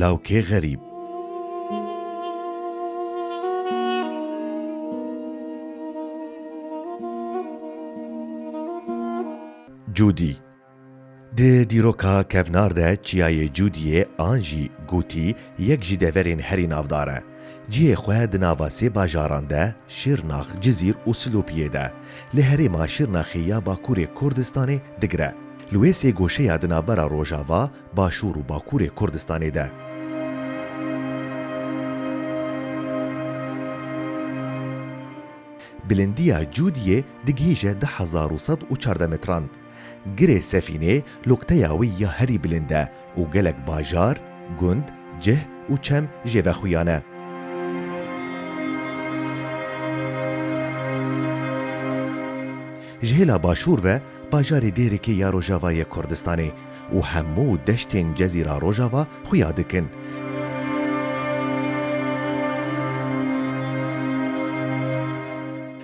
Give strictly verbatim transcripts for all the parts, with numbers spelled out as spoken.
Lawkê Xerîb. Cûdî. Di dîroka kevnar de çiyayê Cûdiyê an jî Gûtî yek ji deverên herî navdar e. Cihê xwe di nava sê bajaran de, Şirnax, Cizîr û Silopiyê de, li herêma Şirnaxê ya Bakurê Kurdistanê digire. Li wê sê goşeya di navbera Rojava, Başûr û Bakurê Kurdistanê de. Bilindiya Cûdiyê digihîje du hezar û sed û çardeh metran. Girê Sefînê lokteya wî ya herî bilind e û gelek bajar, gund, cih û çem jê ve xuya ne. Ji hêla başûr ve bajarê Dêrikê ya Rojavayê Kurdistanê û hemû deştên Cezîra Rojava xuya dikin.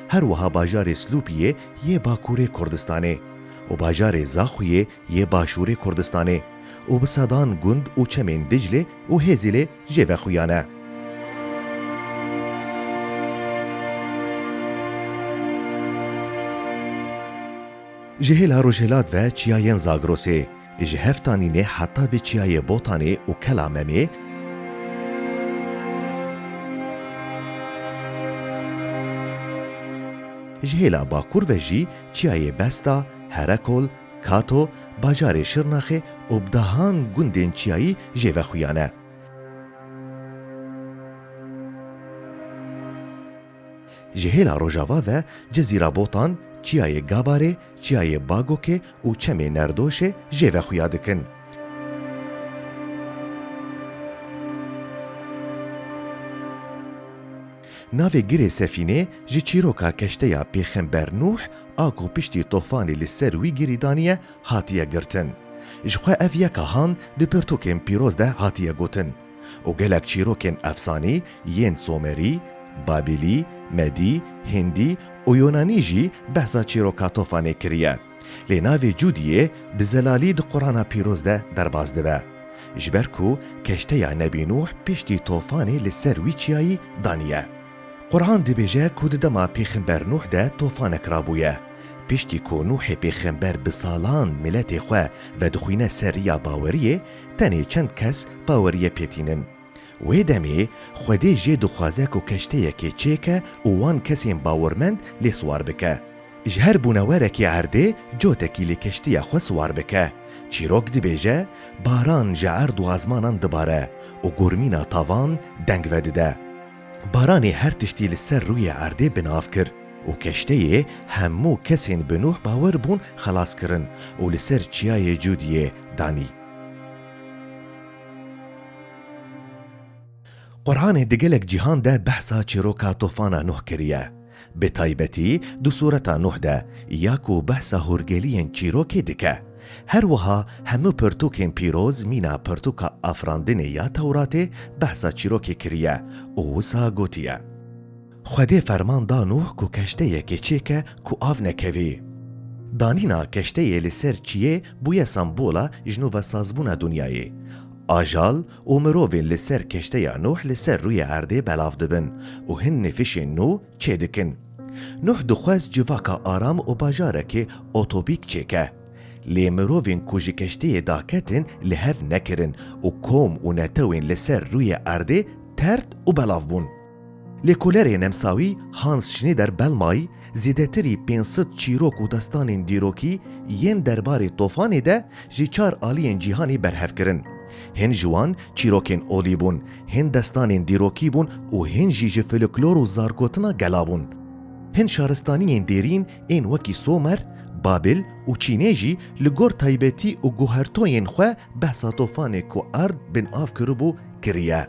Her wiha bajarê Silopiyê yê Bakurê Kurdistanê û bajarê Zaxuyê yê Başûrê Kurdistanê û bi sedan gund û çemên Diclê û Hêzîlê jê ve xuya ne. Ji hêla rojhilat ve çiyayên Zagrosê, ji Heftanînê heta bi çiyayê Botanê û Kela Memê, ji hêla bakur ve jî çiyayê Besta, Herekol, Kato, bajarê Şirnaxê û bi dehan gundên çiyayî jê ve xuya ne. Ji hêla rojava ve Cezîra Botan, çiyayê Gabarê, çiyayê Bagokê û çemê Nerdoşê jê ve xuya dikin. Navê Girê Sefînê ji çîroka keşteya Pêxember Nûh a ku piştî tofanê li ser wî girî daniye hatiye girtin. Ji xwe ev yeka han di pirtûkên pîroz de hatiye gotin û gelek çîrokên efsanî yên Somerî, Babîlî, Medî, Hindî û Yunanî jî behsa çîroka tofanê kiriye. Lê navê Cûdiyê bi zelalî di Qur'ana Pîroz de derbas dibe. Ji ber ku keşteya Nebî Nûh piştî tofanê li ser wî çiyayî daniye. Qur'an dibêje ku di dema Pêxember Nûh de tofanek rabûye. Piştî ku Nûhê Pêxember bi salan miletê xwe vedixwîne ser riya baweriyê, tenê çend kes baweriyê pê tînin. Wê demê Xwedê jê dixwaze ku keşteyekê çêke û wan kesên bawermend lê siwar bike. Ji her bûnewerekî erdê cotekî li keştiya xwe siwar bike. Çîrok dibêje, baran ji erd û ezmanan dibare û gormîna tavan deng vedide. Baranê her tiştî li ser rûyê erdê bi nav kir û keşteyê hemû kesên bi Nûh bawer bûn xelas kirin û li ser çiyayê Cûdiyê danî. Qur'anê di gelek cîhan de behsa çîroka tofana Nuh kiriye. Bi taybetî di sureta Nuh de ya ku behsa hûrgeliyên çîrokê dike. Her wiha hemû pirtûkên pîroz mîna pirtûka afirandinê ya Tewratê behsa çîrokê kiriye û wisa gotiye. Xwedê ferman da Nuh ku keşteyekê çêke ku av nekevî. Danîna keşteyê li ser çiyê bûye sembola ji nû ve sazbûna dinyayê. Ajal û mirovên li ser keşteya Nuh li ser rûyê erdê belav dibin û hin nifişên nû çêdikin. Nuh dixwest civaka aram û bajarekê otopîk çêke. Lê mirovên ku ji keşteyê daketin li hev nekirin û kom û netewên li ser rûyê erdê tert û belav bûn. Lêkolerê nemsawî Hans Schneider Bellamy zêdetirî pênc sed çîrok û destanên dîrokî yên derbarê tofanê de ji çar aliyên cîhanê berhev kirin. Hin ji wan çîrokên olî bûn, hin destanên dîrokî bûn û hin jî ji folklor û zargotina gela bûn. Hin şaristaniyên dêrîn ên wekî Somer, Babil û Çînê jî li gor taybetî û guhertoyên xwe behsa tofanê ku erd bin av kiribû kiriye.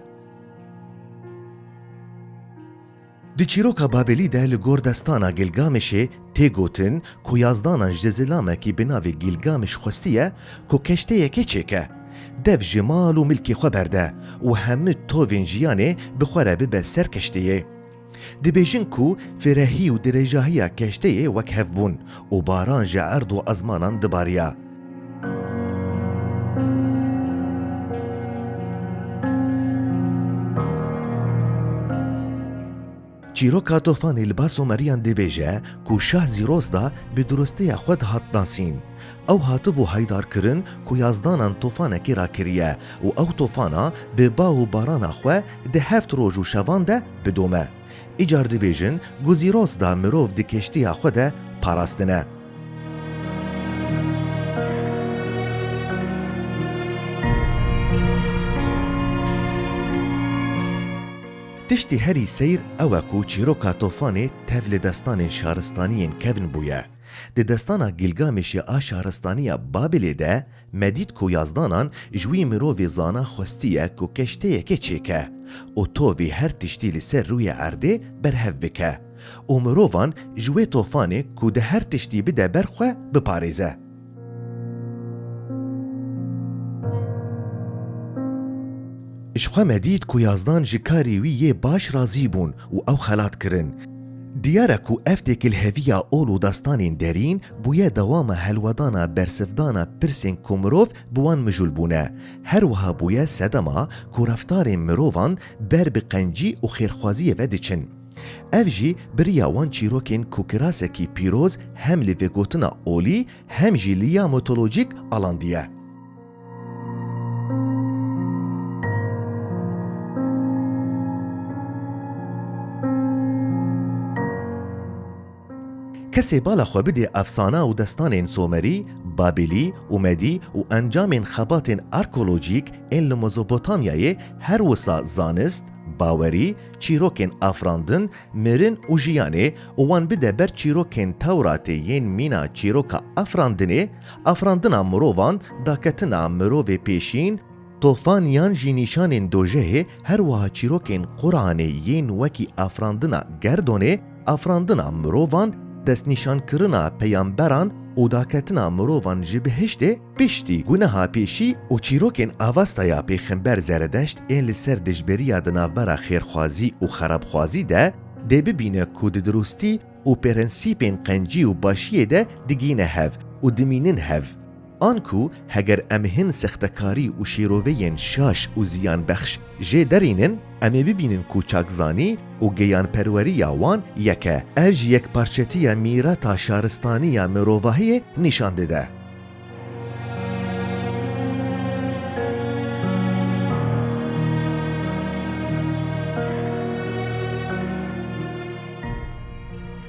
Di çîroka Babelî de li gor destana Gilgamêşê tê gotin ku yazdanan ji zilamekî bi navê Gilgamêş xwestiye ku keşteyekê çêke. Dev ji mal û milkê xwe berde û hemû tovên jiyanê bi xwe re bibe ser keşteyê. Dibêjin ku firehî û dirêjahiya keşteyê wek hev bûn û baran ji erd û ezmanan dibariya. Çîroka Tofanê li ba Someriyan dibêje ku Şah Zîros da bi durustîya xwe dihat nasîn. Ew hatibû heydarkirin ku yazdanan tofanekê rakiriye û ew tofana bi ba û barana xwe di heft roj û şevan de bidome. Îcar dibêjin ku Zîros da mirov di keştiya xwe de parastine. Tiştî herî seyr ew e ku çîroka Tofanê tev li destanên şaristaniyên kevn bûye. Di destana Gilgamêşê a şaristaniya Babilê de me dît ku yazdanan ji wî mirovê zana xwestiye ku keşteyekê çêke û tovî her tiştî li ser rûyê erdê berhev bike û mirovan ji wê tofanê ku di her tiştî bide ber xwe biparêze. Ji xwe me dît ku yazdan ji karî wî yê baş razî bûn û ew xelat kirin. Diyar e ku ev têkilheviya ol û destanên derîn bûye dewama helwedana bersivdana pirsên ku mirov bi wan mijûl bûne. Her wiha bûye sedema ku reftarên mirovan ber bi qencî û xêrxwaziyê ve diçin. Ev jî bi riya wan çîrokên ku kirasekî pîroz hem li vêgotina olî hem jî li ya mitolojîk alandiye. Kesê bala xwe bidê efsana û destanên Somerî, Babîlî û Medî û encamên xebatên arkeolojîk ên li Mezopotamyayê, her wisa zanist, bawerî, çîrokên afirandin, mirin û jiyanê û wan bide ber çîrokên Tewratê yên mîna çîroka afirandinê, afirandina mirovan, daketina mirovê pêşîn, tofan yan jî nîşanên dojehê, her wiha çîrokên Quranê yên wekî afirandina gerdonê, afirandina mirovan, destnîşankirina peyamberan û daketina mirovan ji bihiştê, piştî guneha pêşî û çîrokên avastaya pêxember Zeredeşt ên li ser dijberiya di navbera xêrxwazî û xerabxwazî de dê bibîne ku di dirustî û prensîpên qencî û başiyê de digîne hev û dimînin hev. Anku heger em hin sextekarî û şîroveyên şaş û ziyanbexş jê derînin, em ê bibînin ku çakzanî û geyanperweriya wan yek e. Ev jî yekparçetiya mîrata şaristaniya mirovahiyê nîşan dide.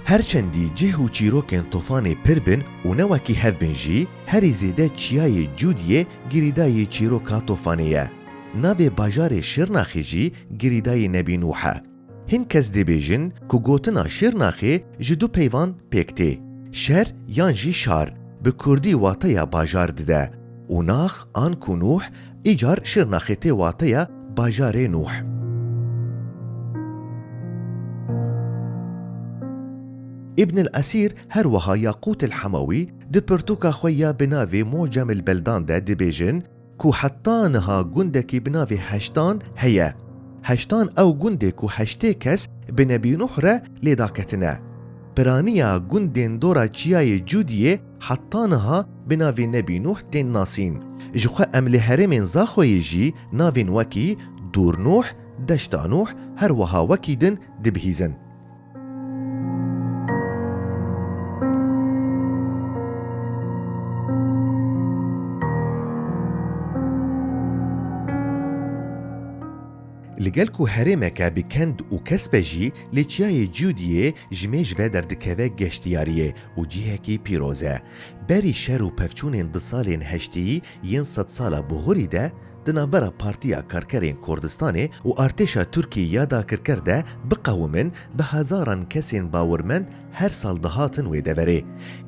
Her çendî cih û çîrokên tofanê pir bin û ne wekî hev bin jî, herî zêde çiyayê Cûdiyê girîdayî çîroka tofanê ye. Navê bajarê Şirnaxê jî girîdayî Nebî Nûh e. Hin kes dibêjin ku gotina Şirnaxê ji du peyvan pêk tê. Şer yan jî şar bi kurdî wateya bajar dide û nax an ku Nûh, îcar Şirnaxê tê wateya bajarê Nûh. Îbn el Esîr her wiha Yaqût el Hemawî di pirtûka xwe ya bi navê Mucem el Beldan de dibêjin, ku heta niha gundekî bi navê Heştan heye. Heştan ew gundê ku heştê kes bi Nebî Nuh re lê daketine. Piraniya gundên dora çiyayê Cûdiyê heta niha bi navê Nebî Nuh tên nasîn. Ji xwe em li herêmên Zaxoyê jî navên wekî Dûr Nuh, Deşta Nuh, her wiha wekî din dibihîzin. Li gel ku herêmeke bi kend û kesp e jî, li çiyayê Cûdiyê ji mêj ve derdikeve geştiyariyê û cihekî pîroz e. Berî şer û pevçûnên di salên heştêyî yên sedsala bihurî de, di navbera Partiya Karkerên Kurdistanê û artêşa Tirkiyê ya dagirker de biqewimin, bi hezaran kesên bawirmend her sal dihatin wê deverê.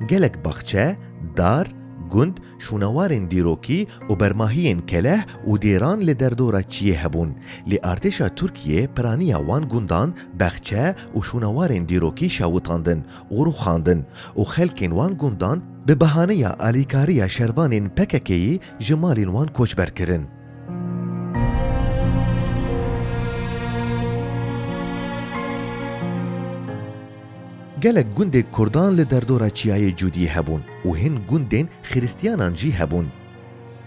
Gelek baxçe, dar, gund, şûnewarên dîrokî û bermahiyên keleh û dêran li derdora çiyê hebûn. Lê artêşa Tirkiyê piraniya wan gundan, baxçe û şûnewarên dîrokî şewitandin û rûxandin û xelkên wan gundan bi behaneya alîkariya şervanên P K K'yî ji malên wan koçber kirin. Gelek gundên Kurdan li derdora çiyayê Cûdiyê hebûn û hin gundên Xiristiyanan jî hebûn.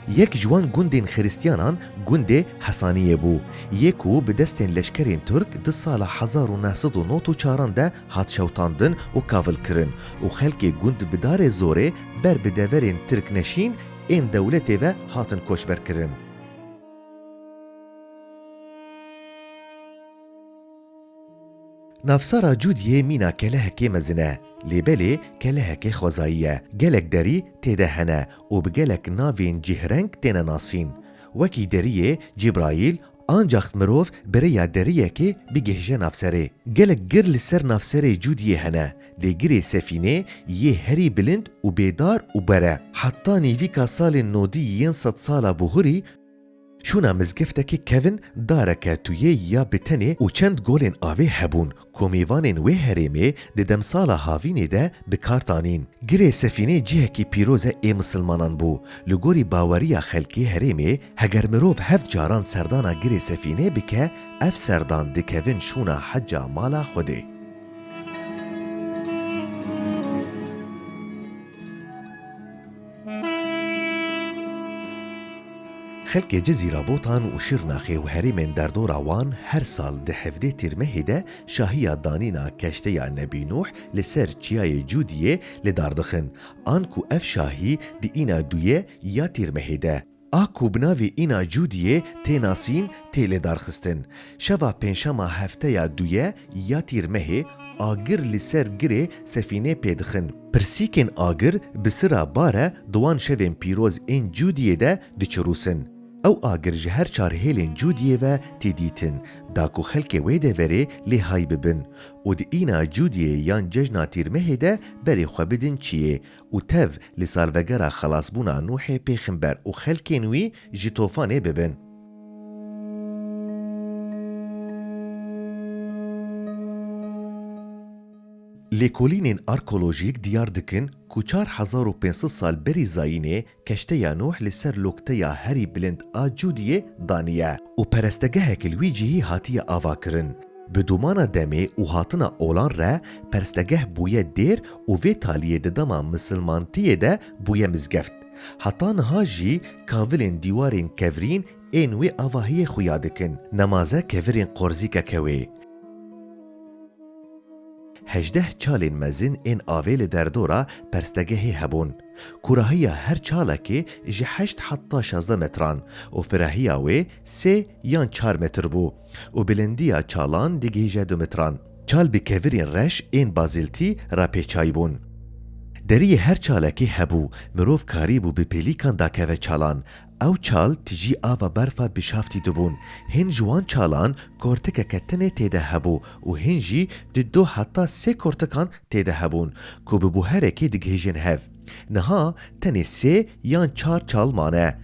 Yek ji wan gundên xiristiyanan gundê Hesaniyê bû, yê ku bi destên leşkerên Tirk di sala hezar û neh sed û nod û çaran de hat şewtandin û kavilkirin û xelkê gund bi darê zorê ber bi deverên Tirkneşîn ên dewletê ve hatin koçberkirin. Navsara Cûdiyê mîna kelehekê mezin e, lê belê kelehekê xwezayî ye. Gelek derî tê de hene û bi gelek navên cîhreng têne nasîn. Wekî deriyê Cibrayîl, ancax mirov bi rêya deriyekê bigihîje navserê. Gelek gir li ser navserê Cûdiyê hene, lê girê sefînê yê herî bilind û bêdar û ber e. Heta nîvîka salên nodî yên sedsala buhurî, şûna mizgeftekê kevin dareke tuyê ya bi tenê û çend golên avê hebûn, ku mêvanên wê herêmê di demsala havînê de bi kar tanîn. Girê sefînê cihekî pîroz e ê misilmanan bû. Li gorî baweriya xelkê herêmê, heger mirov heft caran serdana girê sefînê bike, ev serdan dikevin şûna heca mala Xwedê. Xelkê Cizîra Botan û Şirnaxê û herêmên derdora wan her sal di hevdê Tîrmehê de şahiya danîna keşteya Nebî Nûh li ser Çiyayê Cûdiyê li dar dixin, anku ev şahî di îna duyê ya Tîrmehê de, a ku bi navê Îna Cûdiyê tê nasîn, tê lêdarxistin. Şeva pêncşema hefteya duye ya Tîrmehê agir li ser girê sefînê pê dixin. Pirsîkên agir bi sira bare di wan şevên pîroz ên Cûdiyê de diçirûsin. Ew agir ji her çar hêlên Cûdiyê ve tê dîtin, da ku xelkê wê deverê lê hay bibin û di Îna Cûdiyê yan Cejna Tîrmehê de berê xwe bidin çiyê û tev li salvegera xelasbûna Nûhê pêxember û xelkên wî ji tofanê bibin. Lêkolînên arkeolojîk diyar dikin ku çar hezar û pênc sed sal berî zayînê keşteya Nûh li ser lokteya herî bilind a Cûdiyê daniye û perestegehek li wî cihî hatiye avakirin. Bi domana demê û hatina olan re perstegeh bûye dêr û vê taliyê di dema misilmantiyê de bûye mizgeft. Heta niha jî kavilên dîwarên kevirîn ên wê avahiyê xuya dikin. Nemaze kevirên qorzîkeke wê. Hejdeh çalên mezin ên avê li derdora perstegehê hebûn. Kûrahiya her çalekê ji heşt heta şazdeh metran û firahiya wê sê yan çar metr bû û bilindiya çalan digihîje du metran. Çal bi kevirên reş ên bazîltî re pêçayî bûn. Deriyê her çalekê hebû, mirov karîbû bi pêlîkan dakeve çalan. Ew çal tijî ava berfa bi şaftî dibûn. Hîn ji wan çalan kortikeke tenê tê de hebû û hîn jî di du heta sê kortikan tê de hebûn ku bi buherekê digihîjin hev. Niha tenê sê yan çar çal mane.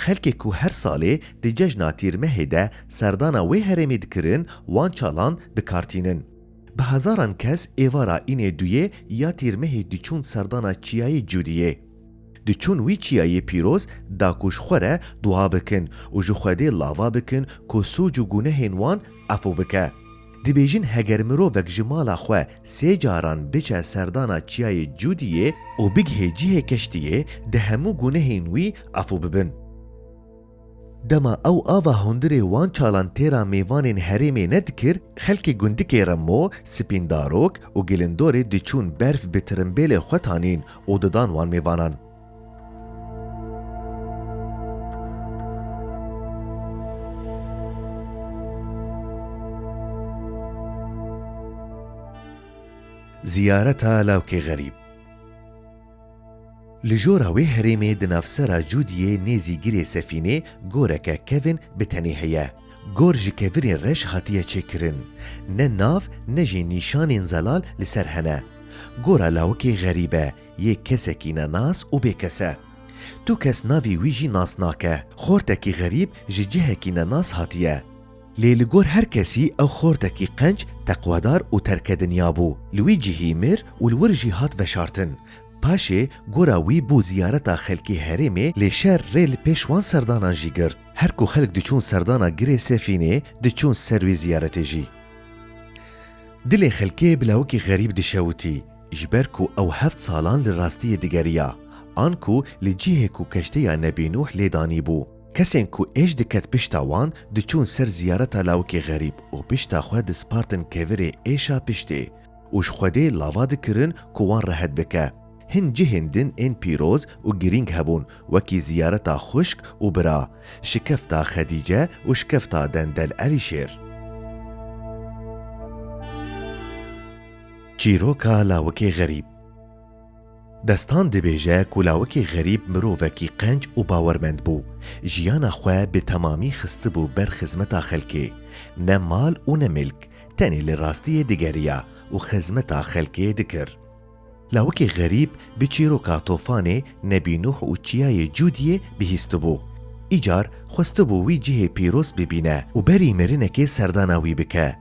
Xelkê ku her salê di cejna Tîrmehê de serdana wê herêmê dikirin, wan çalan bi kar tînin. Bi hezaran kes êvara înê duyê ya Tîrmehê diçûn serdana Çiyayê Cûdiyê. Diçûn wî çiyayê pîroz da ku ji xwe re dua bikin û ji Xwedê lava bikin ku sûc û gunehên wan efû bike. Dibêjin heger mirovek ji mala xwe sê caran biçe serdana Çiyayê Cûdiyê û bigihê cihê keştiyê, di hemû gunehên wî efû bibin. Dema ew ava hundirê wan çalan têra mêvanên herêmê nedikir, xelkê gundikê Remo, Spîndarok û Gilindorê diçûn berf bi tirimbêlên xwe tanîn û didan wan mêvanan. Ziyareta lawkê xerîb. Li jora wê herêmê di navsera Cûdiyê nêzî girê Sefînê goreke kevin bi tenê heye. Gor ji kevirên reş hatiye çêkirin. Ne nav ne jî nîşanên zelal li ser hene. Gora lawikê xerîb e, yê kesekî nenas û bêkes e. Tu kes navê wî jî nas nake. Xortekî xerîb ji cihekî nenas hatiye. Lê li gor her kesî ew xortekî qenc, teqwedar û terke dinya bû. Li wî cihî mir û li wir jî hat veşartin. Paşê gora wî bû ziyareta xelkê herêmê, lê şer rê li pêş wan serdanan jî girt. Her ku xelk diçûn serdana girê Sefînê, diçûn ser wê ziyaretê jî. Dilê xelkê bi lawikî xerîb dişewitî, ji ber ku ew heft salan li rastiyê digeriya. an ku li cihê ku keşteya Nebî Nûh lê danî bû. Kesên ku êş diket pişta wan, diçûn ser ziyareta lawikê xerîb û pişta xwe dispartin kevirê êşa piştê û ji Xwedê lava dikirin ku wan rehet bike. Hin cihên din ên pîroz û girîng hebûn, wekî ziyareta xwişk û bira, şikefta Xedîce û şikefta Dendel Elîşêr. Çîroka lawikê xerîb. Destan dibêje ku lawikê xerîb mirovekî qenc û bawermend bû. Jiyana xwe bi temamî xistibû ber xizmeta xelkê. Ne mal û ne milk, tenê li rastiyê digeriya û xizmeta xelkê dikir. Lawikê xerîb bi çîroka tofanê, Nebî Nûh û çiyayê Cûdiyê bihîstibû. Îcar xwestibû wî cihê pîroz bibîne û berî mirinekê serdana wî bike.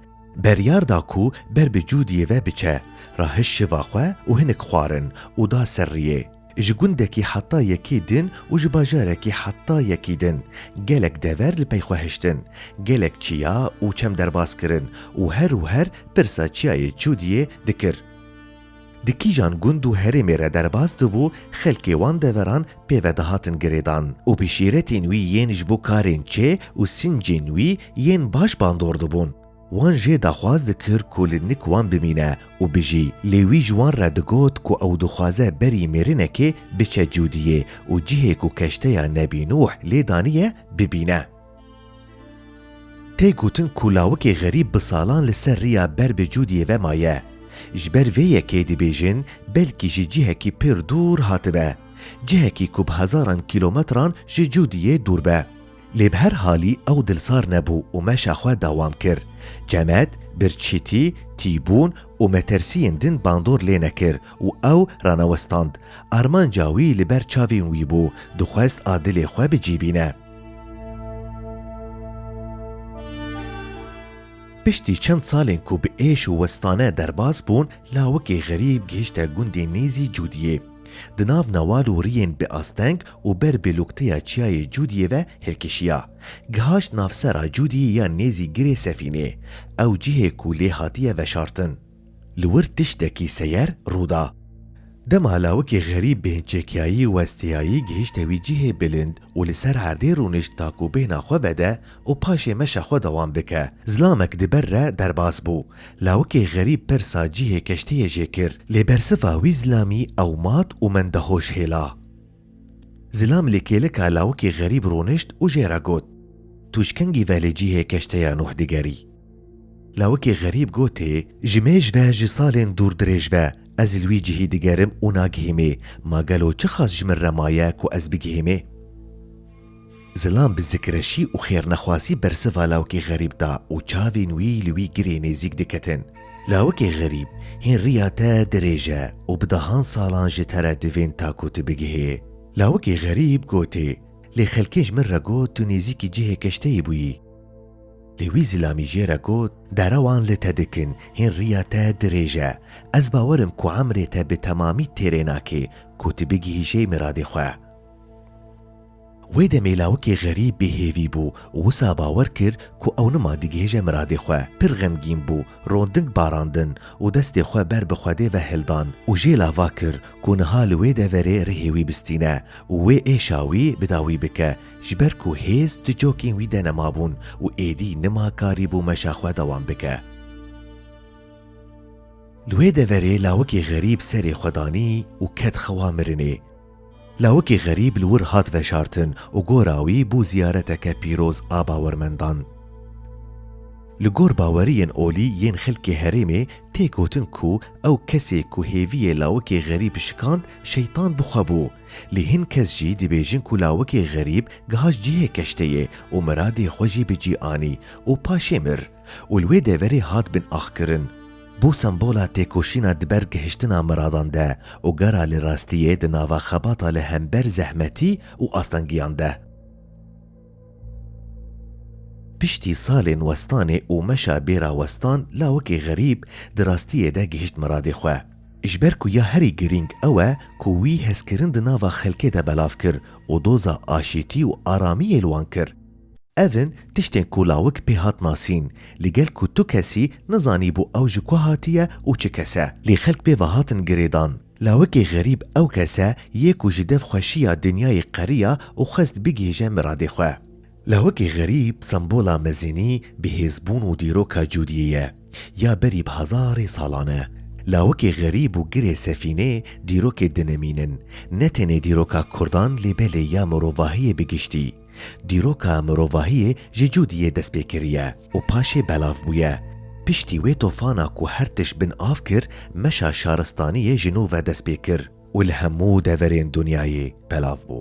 Beryar da ku ber bi Cûdiyê ve biçe, rahiş şiva xwe û hinik xwarin û da ser riyê. Ji gundekî heta yekî din û ji bajarekî heta yekî din gelek dever li pey xwe hiştin, gelek çiya û çem derbas kirin û her û her pirsa çiyayê Cûdiyê dikir. Di kîjan gund û herêmê re derbas dibû, xelkê wan deveran pê ve dihatin girêdan û bi şîretên wî yên ji bo karên çê û sincên wî yên baş bandor dibûn. Wan jê daxwaz dikir ku li nik wan bimîne û bijî, lê wî ji wan re digot ku ew dixwaze berî mêrinekê biçe Cûdiyê û cihê ku keşteya Nebî Nûh lê daniye bibîne. Tê gotin ku lawikê xerîb bi salan li ser riya ber bi Cûdiyê ve maye. Ji ber vê yekê dibêjin, belkî ji cihekî pir dûr hatibe. Cihekî ku bi hezaran kîlometran ji Cûdiyê dûr be. Lê bi her halî ew dilsar nebû û meşa xwe dewam kir. Cemed, birçîtî, tîbûn û metersiyên din bandor lê nekir û ew ranewestand. Armanca wî li ber çavên wî bû, dixwest a dilê xwe bi cî bîne. Piştî çend salên ku bi êş û westane derbas bûn, lawikê xerîb gihişte gundê nêzî Cûdiyê. Di nav newal û riyên bi asteng û ber bi lûkteya çiyayê Cûdiyê ve hilkişiya. Gihaşt navsera Cûdiyê ya nêzî girê Sefînê, ew cihê ku lê hatiye veşartin. Li wir tiştekî seyer rû da. Dema lawikê xerîb bi hinçekiyayî û westiyayî gihişte wî cihê bilind û li ser erdê rûnişt ta ku bêhna xwe vede û paşê meşa xwe dewam bike, zilamek di ber re derbas bû. Lawikê xerîb pirsa cihê keştiyê jê kir, lê bersiva wî zilamî ew mat û mende hoş hêla. Zilam li kêleka lawikê xerîb rûnişt û jê re got, "Tu ji kengî ve li cihê keşteya Nûh digerî?" Lawikê xerîb gotê, "Ji mêj ve, ji salên dûrdirêj ve ez li wî cihî digerim û nagihîmê. Ma gelo çi xas ji min re maye ku ez bigihîmê?" Zilam bi zikreşî û xêrnexwazî bersiva lawikê xerîb da û çavên wî li wî girê nêzîk diketin. "Lawikê xerîb, hîn riya te dirêj e û bi dehan salan ji te re divên ta ku tu bigihê." Lawikê xerîb gotê, "Lê xelkê ji min re got tu nêzîkî cihê keşteyê bûyî." Lê wî zilamî jê re got, "Derewan li te dikin, hîn riya te dirêj e. Ez bawer im ku emrê te bi temamî têrê nake, ku tu bigihîjê miradê xwe." Wê demê lawikê xerîb bêhêvî bû û wisa bawer kir ku ew nima digihêje miradê xwe. Pir xemgîn bû, ronding barandin û destê xwe ber bi Xwedê ve hildan û jê lava kir ku niha li wê deverê rihê wî bistîne û wê êşa wî bi dawî bike, ji ber ku hêz di cokên wî de nemabûn û êdî nima karîbû meşa xwe dewam bike. Li wê deverê lawikê xerîb serê xwe danî û ket xewa mirinê. Lawikê xerîb li wir hat veşartin û gora wî bû ziyareteke pîroz a bawermendan. Li gor baweriyên olî yên xelkê herêmê tê gotin ku ew kesê ku hêviyê lawikê xerîb şikand, şeytan bi xwe bû. Lê hin kes jî dibêjin ku lawikê xerîb gihişt cihê keşteyê û miradê xwe jî bi cî anî û paşê mir û li wê deverê hat bin axkirin. Bû sembola têkoşîna di ber gihiştina miradan de û gera li rastiyê di nava xebata li hember zehmetî û astengiyan de. Piştî salên westanê û meşa bêra westan, lawikê xerîb di rastiyê de gihişt miradê xwe. Ji ber ku ya herî girîng ew e ku wî hezkirin di nava xelkê de belav kir û doza aşîtî û aramiyê li wan kir. Ev in tiştên ku lawik pê hat nasîn, li gel ku tu kesî nizanîbû ew ji ku hatiye û çi kes e. Lê xelk pê ve hatin girêdan. Lawikê xerîb ew kes e yê ku ji dev xweşiya dinyayê qeriya û xwest bigihîje miradê xwe. Lawikê xerîb sembola mezînî, bihêzbûn û dîroka cûdiyê ye, ya berî bi hezarê salan e. Lawikê xerîb û girê sefînê dîrokê dinemînin, ne tenê dîroka kurdan lê belê ya mirovahiyê bi giştî. Dîroka mirovahiyê ji cûdiyê dest pê kiriye û paşê belav bûye. Piştî wê tofana ku her tişt bin av kir, meşa şaristaniyê ji nû ve dest pê kir û li hemû deverên dinyayê belav bû.